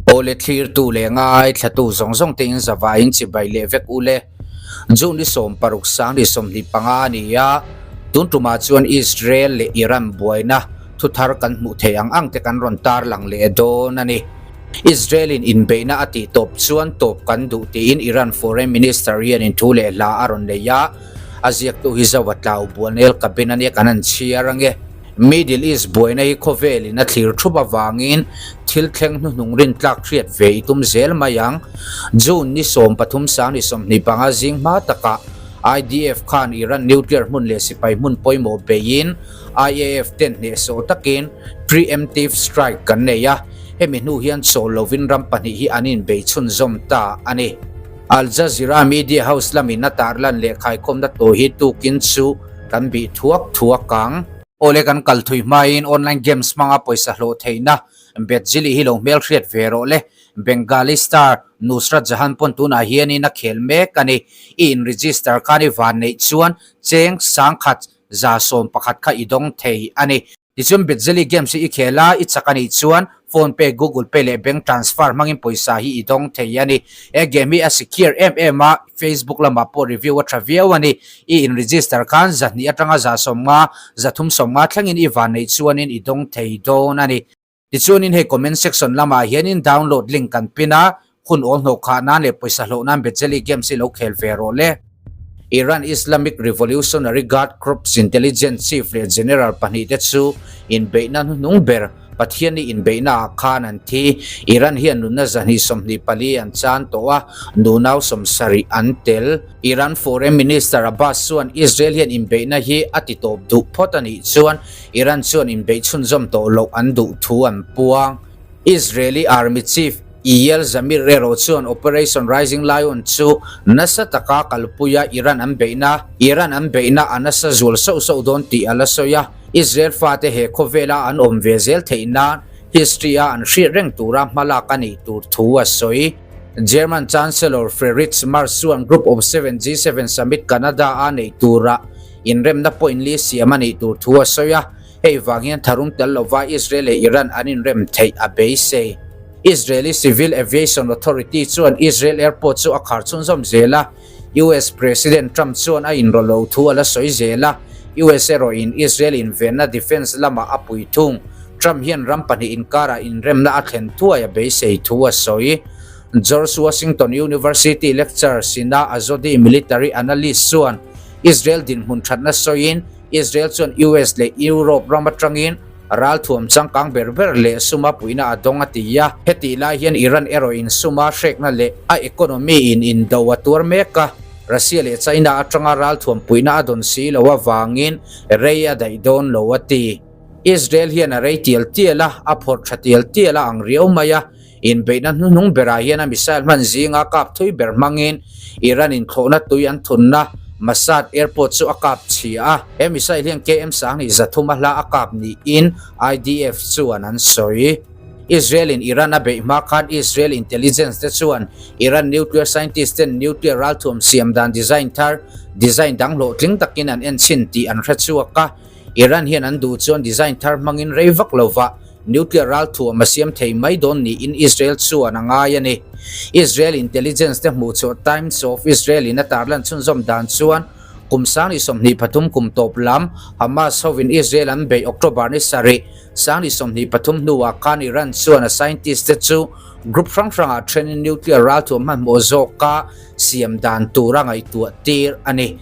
Awle thlirtu leh ngaithlatu zawng zawng te in zavaiin chibai leh vek u le. June ni 16 2025 a ni a, tun tumah chuan Israel leh Iran buaina thu thar kan hmuh theih ang ang te kan rawn tarlang leh dawn a ni. Israel in inbeihna a tih tawp chuan tawp kan duh tiin Iran Foreign Minister hianin thu leh hla a rawn nei a, a ziaktu hi Zauva Tlau Buanel Cabin a nia kan han chhiar ange. Middle East buaina hi khawvelin a thlir thup avangin thil thleng hnuhnung rintlak hriat ve i tum zel mai ang. June ni 13 2025 zing hma takah IDF khan Iran nuclear hmun leh sipai hmun pawimawh beiin IAF ten hnehsawh takin pre-emptive strike kan nei a, hemi hnu hian chawl lovin ram pahnih hi an inbei chhunzawm ta a ni. Al Jazeera media house lamin a tarlan leh khaikhawmna tawh hi tukin chu kan bih thuak thuak ang. Awle kan kal thui hmain online games hmanga pawisa hlawh theihna Betzili hi lo hmelhriat ve rawh le. Bengali star Nusrat Jahan pawn tunah hianin a khel mek a ni. I in register khan i van neih chuan cheng sangkhat 111 kha i dawng thei a ni. Tichuan Betzeli games hi i khel a, i chak a nih chuan Phone Pay, Google Pay leh Bank Transfer hmangin pawisa hi i dawng thei a ni. He game hi a secure em em a, Facebook lamah pawh review a tha viau a ni. I in register khan 200 atanga 150, 350 thlengin i van neih chuanin i dawng thei dawn a ni. Tichuanin hei comment section lamah hianin download link kan pin a, hun awl hnawh khah nan leh pawisa hlawh nan Betzeli games hi lo khel ve rawh le. Iran Islamic Revolutionary Guard Corps Intelligence Chief leh General pahnih te chu inbeihna hnuhnung ber Pathianni inbeihna ah khan an thi. Iran hian nunna 224 an chan tawh a, nunau 70 an tel. Iran Foreign Minister Abbas chuan Israel hian inbeihna hi a ti tawp duh phawt a nih chuan Iran chuan inbeih chhunzawm tawh loh an duh thu an puang. Israeli Army Chief Eyal Zamir erawh chuan Operation Rising Lion chu nasa taka kalpuia Iran an beihna Iran an beihna a nasa zual sauh sauh dawn tih a la sawi a. Israel fate he khawvela an awm ve zel theih nan history a an hriat reng tura hmalak a nih tur thu a sawi. German Chancellor Friedrich Merz chuan Group of Seven, G7, Summit Canada a neih turah inremna point li siam a nih tur thu a sawi a, hei vang hian tharum tel lova Israel leh Iran an inrem theih a beisei. Israeli Civil Aviation Authority chuan Israel airport chu a khar chhunzawm zel a, US President Trump chuan a inrawlh lo thu a la sawi zel a, US erawhin Israel invenna defence lamah a pui thung. Trump hian ram pahnih inkarah inremna a thlen thuai a beisei thu a sawi. George Washington University lecturer Sina Azodi military analyst chuan Israel dinhmun thatna sawiin Israel chuan US leh Europe ram atangin ralthuam changkang ber ber leh suma puihna a dawng a ti a. Hetih lai hian Iran erawhin suma hrekna leh a economy in indo a tuar mek a, Russia leh China atanga ralthuam puihna a dawn si lo avangin rei a daih dawn lo a ti. Israel hian a rei tial tial a, a phawrh tha tial tial a ang riau mai a, inbeihna hnuhnung berah hian a missile hman zinga kap thui ber hmangin Iran in thlawhna tui an thunna Mashhad airport chu a kap chhia a, he missile hian KM 23 a hla a kap niin IDF chuan an sawi. Israel in Iran a beih hma khan Israel intelligence te chuan Iran nuclear scientist ten nuclear ralthuam siam dan design thar, design dang hlawhtling takin an en chhin tih an hre chhuak a. Iran hian an duh chuan design thar hmangin rei vak lova nuclear ralthuam a siam thei mai dawn niin Israel chuan a ngai a ni. Israel intelligence te hmuh chhuah Times of Israel in a tarlan chhunzawm dan chuan kum 2023 kum tawp lam Hamas hovin Israel an beih October ni 7, 2023 hnuah khan Iran chuan a scientist te chu group hrang hrangah thenin nuclear ralthuam hmanhmawh zawka siam dan tura ngaihtuah tir a ni.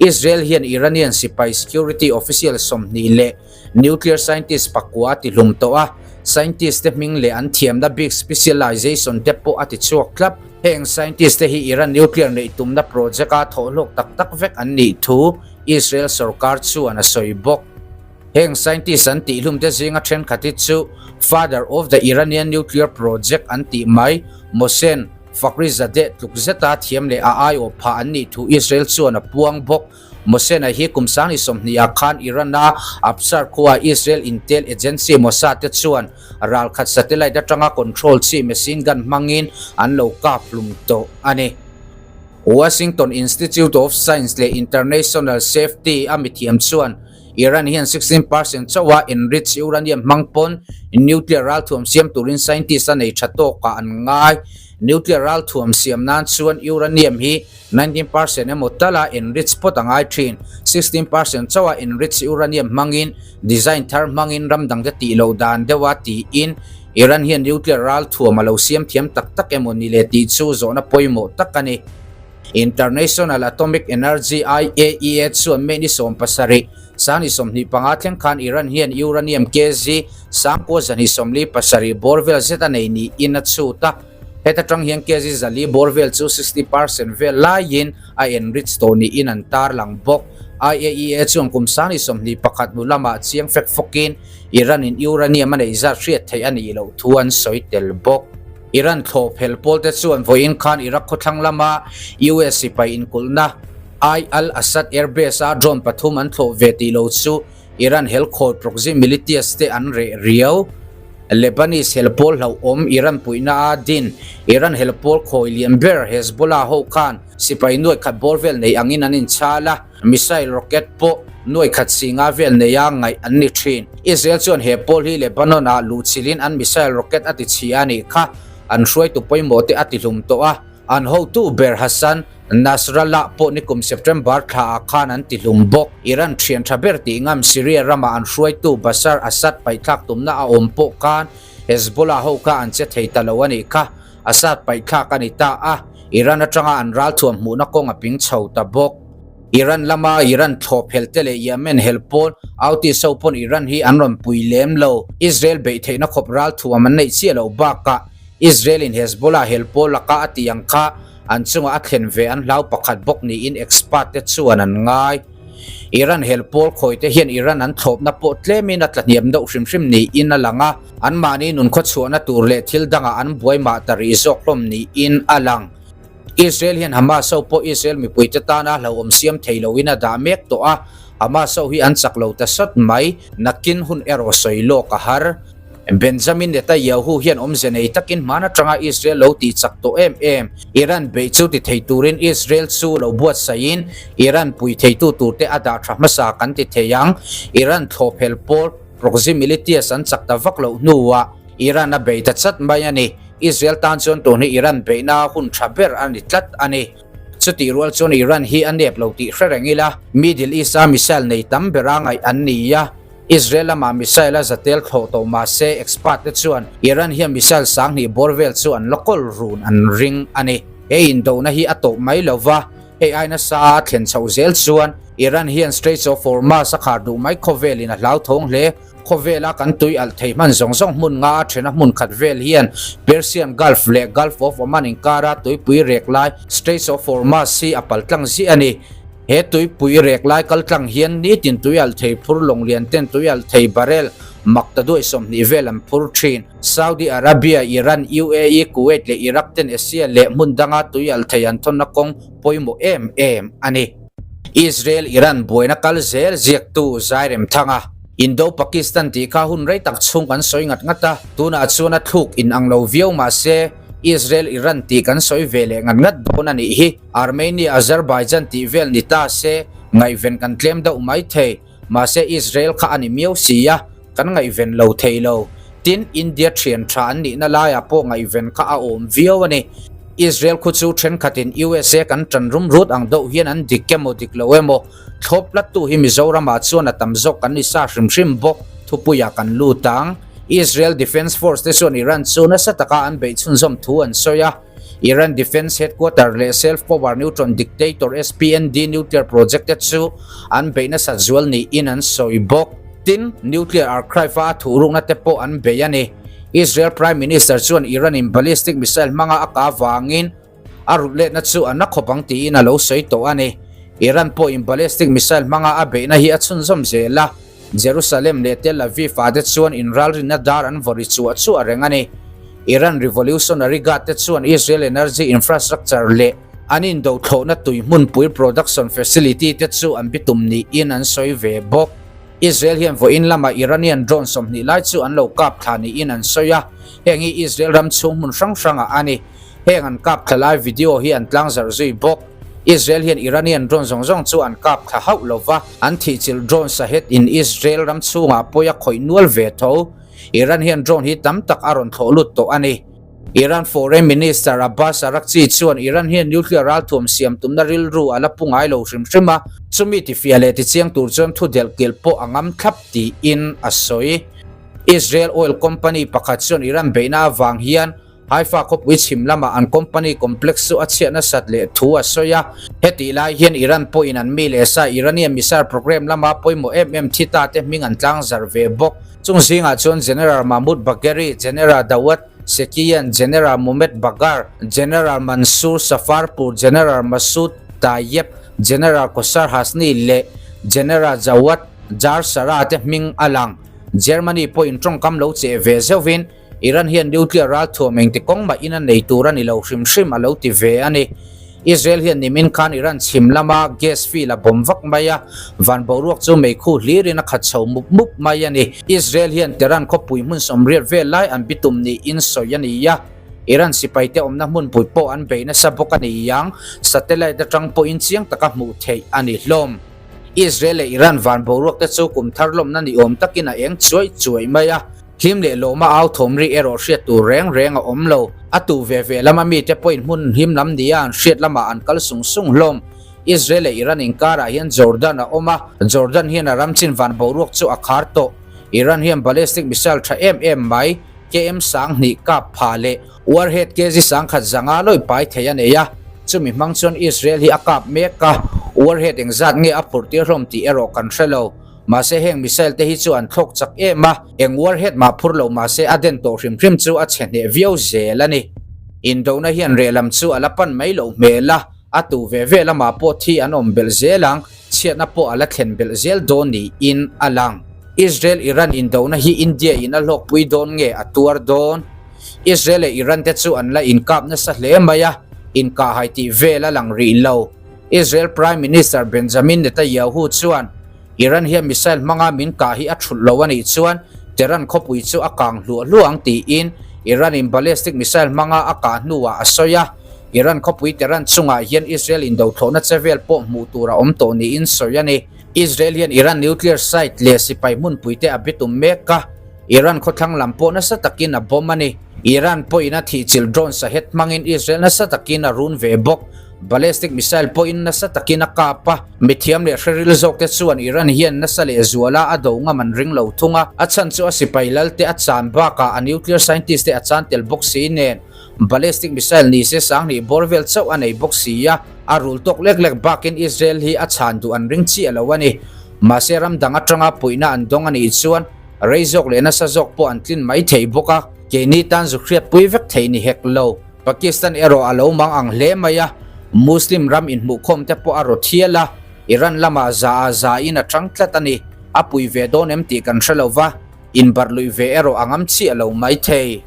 Israel hian Iranian sipai security official 20 leh nuclear scientist pakua a ti hlum tawh a, scientist te hming leh an thiamna bik specialization te pawh a ti chhuak tlap. Heng scientist te hi Iran nuclear neih tumna project a thawhhlawk tak tak vek an nih thu Israel sorkar chuan a sawi bawk. Heng scientist an tih hlum te zinga thenkhat hi chu father of the Iranian nuclear project an tih mai Mohsen Fakhrizadeh tluk zeta thiam leh a aiawh phah an nih thu Israel chuan a puang bawk. Mohsen-a hi kum 20 ah khan Iran-a Absar khua Israel intel agency Mossad te chuan ralkhat satellite atanga control chi machine gun hmangin an lo kap hlum tawh a ni. Washington Institute of Science leh International Safety a mithiam chuan. Iran hian 16% chauha enriched uranium hmang pawn nuclear ralthuam siam turin scientist a nei tha tawkah an ngai. Nuclear ralthuam siam nan chuan uranium hi 19% emaw tala enrich phawt a ngai thin. 16% chauha enrich uranium hmangin design thar hmangin ram dangte tih loh dan deuha tiin Iran hian nuclear ralthuam a lo siam thiam tak tak emaw ni le tih chu zawhna pawimawh tak a ni. International Atomic Energy, IAEA, chuan May ni 17, 2025 thleng khan Iran hian uranium kg 9,247 bawr vel zet a nei niin a chhut a. Heta tang hian kg 400 bawr vel chu 60% vel laiin a enrich tawh niin an tarlang bawk. IAEA chuan kum 2021 hnu lamah chiang fek fawkin Iran-in uranium a neih zat hriat theih a nih loh thu an sawi tel bawk. Iran thlawh phel pawlte chuan vawiin khan Iraq khawthlang lama US sipai inkulhna Ai al-Assad Air Base-a drone pathum an thlawh ve tih lo chu Iran helkhawi proxy militias te an reh riau. Lebanese helpawl hlauhawm Iran puihna a din Iran helpawl khawi lian ber Hezbollah ho khan sipai nuai khat bawr vel nei angin an inchhal a. Missile rocket pawh nuai khat singa vel neia ngaih an ni thin. Israel chuan he pawl hi Lebanon ah luhchilhin an missile rocket a ti chhi a nih kha an hruaitu pawimawh te a ti hlum tawh a. An hotu ber Hassan Nasrallah pawh nikum September thla ah khan an ti hlum bawk. Iran thian tha ber tih ngam Syria rama an hruaitu Bashar Assad paihthlak tumna a awm pawh khan Hezbollah ho kha an che thei ta lo a nih kha. Assad paihthlak a ni ta a, Iran atanga an ralthuam hmuhna kawng a ping chho ta bawk. Iran lama Iran thlawp hel te leh Yemen hel pawl Houthis ho pawn Iran hi an rawn pui lem lo. Israel beih theihna khawp ralthuam an neih chiah loh bakah Israel in Hezbollah hel pawl laka a tih ang kha an chungah a thlen ve an hlau pakhat bawk niin expert te chuan an ngai. Iran hel pawl khawi te hian Iran an thlawpna pawh tlemin a tlahniam deuh hrim hrim niin a lang a, anmahni nunkhaw chhuahna tur leh thil dangah an buai mah ta rih zawk hlawm niin a lang. Israel hian Hamas ho pawh Israel mipuite tana hlauhawm siam thei loin a dah mek tawh a, Hamas ho hi an chak lo ta sawt mai, nakin hun erawh sawi lawk a har. Benjamin Netanyahu hian awmze nei takin hman atanga Israel lo tih chak tawh em em, Iran beih chu ti thei turin Israel chu lo buatsaihin Iran pui theitu turte a dah tha hmasa kan ti thei ang. Iran thlawhphel pawl proxy militias an chak ta vak loh hnuah Iran a bei ta chat mai a ni. Israel tan chuan tun hi Iran beihna hun tha ber a ni tlat a ni. Chutih rual chuan Iran hi a nep lo tih hre reng ila, Middle East-a missile nei tam bera ngaih an ni a. Israel lamah missile a zatel thlawh tawh mah se expert te chuan Iran hian missile sanghnih bawr vel chu an la kawl run an ring a ni. He indona hi a tawp mai lo va, hei ai nasa a thlen chhoh zel chuan Iran hian Straits of Hormuz a khar duh mai khawvelin a hlauthawng hle. Khawvela kan tui alh thei hman zawng zawng hmun nga a thena hmun khat vel hian Persian Gulf leh Gulf of Oman inkara tuipui rek lai Straits of Hormuz hi a paltlang ziah a ni. He tuipui rek lai kal tlang hian nitin tui alh thei phur lawng lian ten tui alh thei barrel mak ta duai 20 vel an phur thin. Saudi Arabia, Iran, UAE, Kuwait leh Iraq ten Asia leh hmun danga tui alh thei an thawnna kawng pawimawh em em a ni. Israel Iran buaina kal zel ziaktu Zairemthanga, Indo-Pakistan tih kha hun rei tak chhung kan sawi ngat ngat a, tunah chuan a thluk inang lo viau mahse Israel-Iran tih kan sawi ve leh ngat ngat dawn a nih hi. Armenia, Azerbaijan tih vel ni ta se ngaihven kan tlem deuh mai thei. Mahse Israel kha a ni miau si a, kan ngaihven lo thei lo. Tin, India thian tha an nihna laiah pawh ngaihven kha a awm viau a ni. Israel khu chu thenkhatin USA kan tan rum rut ang deuh hian an dik emaw dik lo emaw thlawp tlattu hi Mizoramah chuan a tam zawk kan ni sa hrim hrim bawk. Thupuiah kan lut ang. Israel Defence Force te chuan Iran chu nasa taka an beih chhunzawm thu an sawi a. Iran Defence Headquarter leh Self Power Neutron Dictator SPND nuclear project te chu an beih nasat zual niin an sawi bawk. Tin, nuclear archive-a a thuhrukna te pawh an bei a ni. Israel Prime Minister chuan Iran-in ballistic missile hmanga a kah avangin a rut letna chu a na khawp ang tiin a lo sawi tawh a ni. Iran pawhin ballistic missile hmanga a beihna hi a chhunzawm zel a, Jerusalem leh Tel Aviv-ah te chuan inralrinna dar an vaw ri chuah chuah reng a ni. Iran Revolutionary Guard te chuan Israel energy infrastructure leh an indothlawhna tui hmunpui production facility te chu an bitum niin an sawi ve bawk. Israel hian vawiin lamah Iranian drone 20 lai chu an lo kap thla niin an sawi a, heng hi Israel ram chhung hmun hrang hrangah a ni. Heng an kap thla lai video hi an tlangzarh zui bawk. Israel hian Iranian drone zawng zawng chu an kap thla hauh lo va, an thihchilh drone Shahed in Israel ram chhungah pawi a khawih nual ve tho. Iran hian drone hi tam tak a rawn thlawh lut tawh a ni. Iran Foreign Minister Abbas Araghchi chuan Iran hian nuclear ralthuam siam tumna rilru a la pu ngai lo hrim hrim a, chumi tifiah leh tichiang tur chuan thu delhkilh pawh a ngam thlap tiin a sawi. Israel oil company pakhat chuan Iran beihna avang hian Haifa khawpui chhim lamah an company complex chu a chhiat nasat leh thu a sawi a. Hetih lai hian Iran pawhin an mi leh sa Iranian missile program lama pawimawh em em thi ta te hming an tlangzar ve bawk. Chung zingah chuan General Mahmoud Bagheri, General Dawat Sekian, General Mohammad Baghar, General Mansour Safarpour, General Masoud Tayeb, General Kosar Hasni leh General Jawad Jarsara te hming a lang. Germany pawhin tawngkam lo cheh ve zeuhvin Iran hian nuclear ralthuam engti kawng mah in a nei tur a ni lo hrim hrim a lo ti ve a ni. Israel hian nimin khan Iran chhim lama gas field a bawm vak mai a, van boruak chu meikhu hlirin a khat chho mup mup mai a ni. Israel hian Tehran khawpui hmun sawmriat vel lai an bitum niin sawi a ni a, Iran sipaite awmna hmunpui pawh an bei nasa bawk a ni ang, satellite atang pawhin chiang taka hmuh theih a ni hlawm. Israel leh Iran van boruak te chu kum thar lawmna ni awm takin a eng chuai chuai mai a. Hlim leh lawma au thawm ri erawh hriat tur reng reng a awm lo. A tu ve ve lama mite pawhin hmun hlim lam nia an hriat lamah an kal sung sung hlawm. Israel leh Iran inkarah hian Jordan a awm a, Jordan hian a ram chin van boruak chu a khar tawh. Iran hian ballistic missile tha em em mai, KM 2000 kap pha leh warhead kg 1000 zanga lawih pai thei a nei a, chumi hmang chuan Israel hi a kap mek a, warhead engzat nge a phurh tir hlawm tih erawh kan hre lo. Mahse heng missile te hi chu an thlawk chak em a, eng warhead mah phur lo mahse a den tawh hrim hrim chu a chhe hneh viau zel a ni. Indona hian reh lam chu a la pan mai loh hmel a, a tu ve ve lamah pawh thi an awm belh zel ang, chhiatna pawh a la thlen belh zel dawn niin a lang. Israel-Iran indona hi India in a hlawkpui dawn nge a tuar dawn? Israel leh Iran te chu an la inkap nasa hle mai a, inkahhai tih vel a lang rih lo. Israel Prime Minister Benjamin Netanyahu chuan Iran hian missile hmanga min kah hi a thulh lo a nih chuan Tehran khawpui chu a kang hluah hluah ang tiin Iran-in ballistic missile hmanga a kah hnuah a sawi a. Iran khawpui Tehran chungah hian Israel indothlawhna che vel pawh hmuh tur a awm tawh niin sawi a ni. Israel hian Iran nuclear site leh sipai hmunpuite a bitum mek a, Iran khawthlang lam pawh nasa takin a bomb a ni. Iran pawhin a thihchilh drone sahet hmangin Israel nasa takin a run ve bawk. Ballistic missile pawhin nasa takin a kap a, mithiam leh hreril zawkte chuan Iran hian nasa leh zuala a do ngam an ring lo thung a, a chhan chu a sipai lalte a chan bakah a nuclear scientist te a chan tel bawk si nen ballistic missile ni se 2000 bawr vel chauh a nei bawk si a, a rul tawk lek lek bakin Israel hi a chhan duh an ring chiah lo a ni. Mahse ram dang atanga puihna an dawng a nih chuan rei zawk leh nasa zawk pawh an tlin mai thei bawk a, keini tan zu hriatpui vek thei ni hek lo. Pakistan erawh a lo mang ang hle mai a, Muslim ram inhmuhkhawm te pawh a rawt hial a, Iran lamah za a za in a tang tlat a ni. A pui ve dawn em tih kan hre lo va, inbarh luih ve erawh a ngam chiah lo mai thei.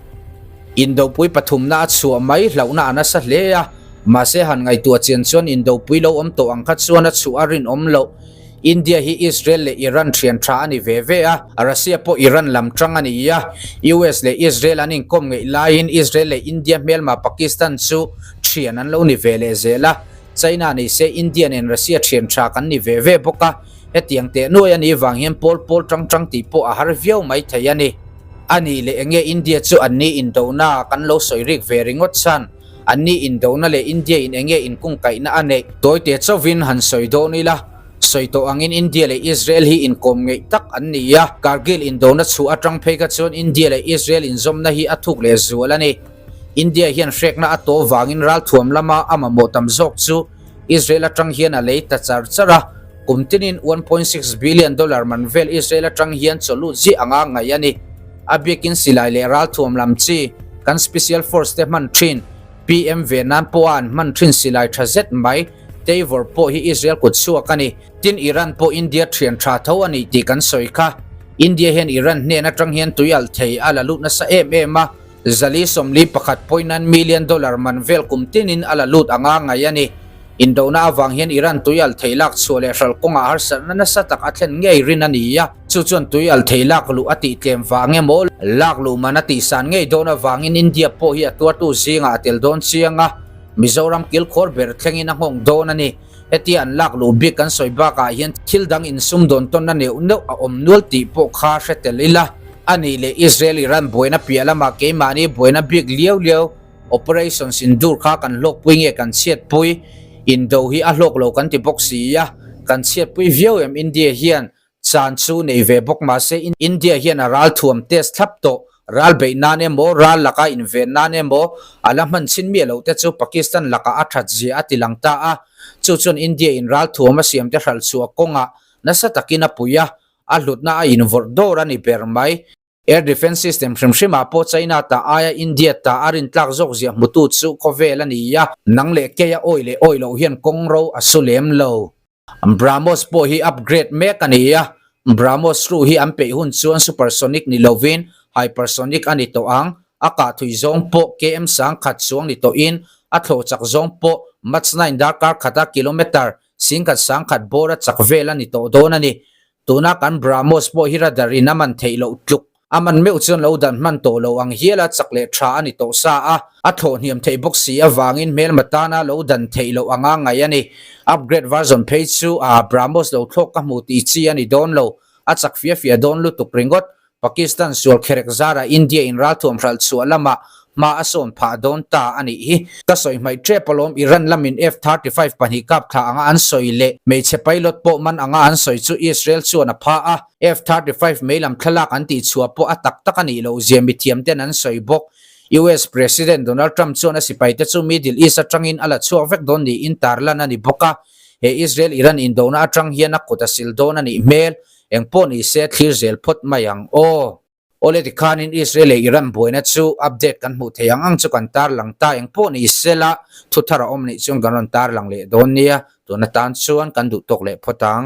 Indopui pathumna a chhuah mai hlauhna a nasa hle a, mahse han ngaihtuah chian chuan indopui lo awm tawh ang kha chuan a chhuah a rinawm loh. India hi Israel leh Iran thian tha a ni ve ve a, Russia pawh Iran lam tang a ni a, US leh Israel an inkawm ngeih laiin Israel leh India hmelma Pakistan chu thian an lo ni ve leh zel a, China nei se India nen Russia thian tha kan ni ve ve bawk a, hetiang teh nuai a nih vang hian pawl pawl tang tang tih pawh a har viau mai thei a ni. A nih leh enge India chu an ni indona kan lo sawi rik ve ringawt chhan? An ni indona leh India in enge inkungkaihna a neih? Tawite chauhin han sawi dawn ila, sawi tawh angin India leh Israel hi inkawm ngeih tak an ni a, Kargil indona chhuah atang phei kha chuan India leh Israel inzawmna hi a thuk leh zual a ni. India hian hrekna a tawh vangin ralthuam lama a mamawh tam zawk chu Israel atang hian a lei ta char char a, kum tinin 1.6 billion dollar man vel Israel atang hian chawlut ziah anga ngaih a ni. A biakin silai leh ralthuam lam chi kan Special Force te hman thin, PM ve nan pawha an hman thin silai tha zet mai, Tavor pawh hi Israel kut chhuak a ni. Tin Iran pawh India thian tha tho a ni tih kan sawi kha. India hian Iran hnen atang hian tui alh thei a la lut nasa em em a, zali 41.9 million dollar man vel kum tinin a la lut anga ngaih a ni. Indona avang hian Iran tui alh thei lak chhuah leh hral kawngah harsatna nasa tak a thlen ngei rin a ni a. Chu chuan tui alh thei lak luh a tih tlem vang emaw, lak luh man a tih san ngei dawn avangin India pawh hi a tuartu zingah a tel dawn chiang a. Mizoram kilkhawr ber thlengin a nghawng dawn a ni. Hetia an lak luh bik kan sawi bakah hian thil dang insumdawn tawnna neuh neuh a awm nual tih pawh kha hre tel ila. A nih leh Israel-Iran buaina piah lamah keimahni buaina bik liau liau Operation Sindoor kha kan hlawkpui nge kan chhiatpui? Indo hi a hlawk lo kan ti bawk si a, kan chhiatpui viau em India hian Chan chu nei ve bawk mahse India hian a ral thuam test thlap tawh, ral beih nan emaw, ral laka inven nan emaw a la hman chhin miah loh te chu Pakistan lakah a that zia a ti lang ta a. Chu chuan India in ral thuam a siam te hralh chhuah kawngah nasa takin a pui a, a hlutna a invawrh dawr a ni ber mai. Air Defence System hrim hrimah pawh China ta aia India ta a rintlak zawk zia hmutu chu khawvel a ni a, nang leh keia awi leh awi loh hian kawng ro a su lem lo. BrahMos pawh hi upgrade mek a ni a, BrahMos ruh hi an peih hun chuan supersonic ni lovin hypersonic a ni tawh ang, a kah thui zawng pawh KM 1000 chuang ni tawhin a thlawh chak zawng pawh Mach 9 darkar khata kilometre 10,000 10,000 bawr a chak vel a ni tawh dawn a ni. Tuna kan BrahMos pawh hi radar in a man theih loh tluk. A man meuh chuan lo dan hman tawh lo ang hial a chak leh tha a ni tawh sa a, a thlawh hniam theih bawk si avangin hmelma tana lo dan theih loh anga ngaih a ni. Upgrade version phei chu a BrahMos lo thlawk ka hmu tih chi a ni dawn lo, a chak fia fia dawn lutuk ringawt. Pakistan sual kherek zarah India in ralthuam hralh chhuah lamah hma a sawn phah dawn ta a nih hi. Ka sawi hmaih tep alawm Iran lamin F-35 pahnih kap thla anga an sawi leh hmeichhe pilot pawh man anga an sawi chu Israel chuan a pha a, F-35 mei lam thlalak an tih chhuah pawh a tak tak a nih loh zia mithiam ten an sawi bawk. US President Donald Trump chuan a sipaite chu Middle East atangin a la chhuak vek dawn niin tarlan a ni bawk a, he Israel-Iran indona atang hian a kut a sil dawn a nih hmel. Eng pawh ni se thlir zel phawt mai ang aw. Awle tikhanin Israel leh Iran buaina chu update kan hmuh theih ang ang chu kan tarlang ta eng pawh ni se la thu thar a awm nih chuan kan rawn tarlang leh dawn nia tun atan chuan kan duh tawk leh phawt ang.